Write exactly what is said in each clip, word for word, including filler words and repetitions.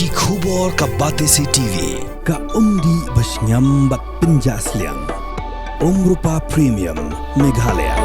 Ki khubor ka Batesi T V, ka umdih ba shngiam bad pynjah sliang. Umrupa Premium, Meghalaya.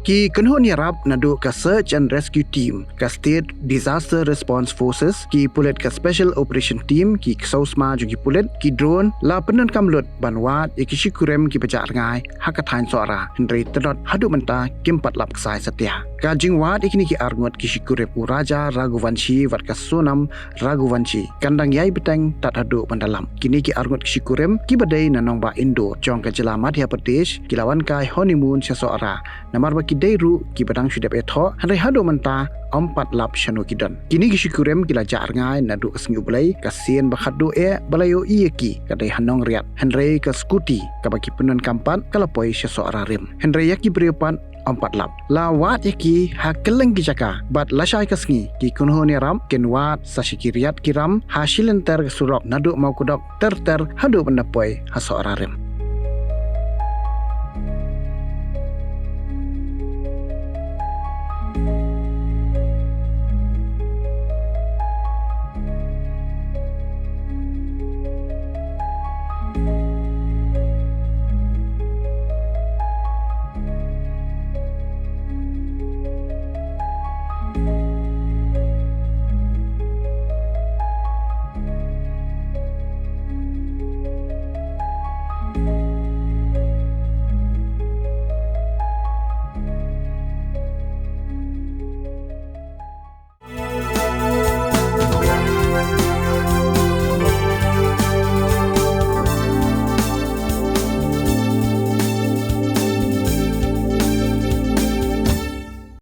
Ki kynhun ïarap naduh ka Search and Rescue Team, ka State Disaster Response Forces, ki pulit ka Special Operation Team, ki ksew sma jong ki pulit, ki drone, la pyndonkam lut ban wad ïa ki shikurim kiba jah rngai ha ka thaiñ Sohra, hynrei tyndot haduh mynta kim pat lap ksai satia. Ka jingwad ïa kine ki arngut ki shikurim, u Raja Raghuvanshi bad ka Sonam Raghuvanshi, kan dang ïai bteng tad haduh ban da lap. Kine ki arngut ki shikurim kiba dei na nongbah Indore jong ka jylla Madhya Pradesh, ki la wan kai honeymoon sha Sohra, namar ba ki dei ruh kiba dang shu dep ïathoh, hynrei haduh mynta ym pat lap shano ki don. Kine ki shikurim ki la jah rngai naduh ka sngi U Blei, ka sien ba khatduh eh ba la ïohi ïa ki ka dei ha Nongriat, hynrei ka scooty kaba ki pyndonkam pat ka la poi sha Sohra rim. Hynrei ïa ki briew pat ym pat lap. La wad ïa ki ha kylleng ki jaka, bad lashai ka sngi ki kynhun ïarap kin wad sa sha ki riat ki ram ha shilynter ka surok naduh Mawkdok ter ter haduh ban da poi ha Sohra rim.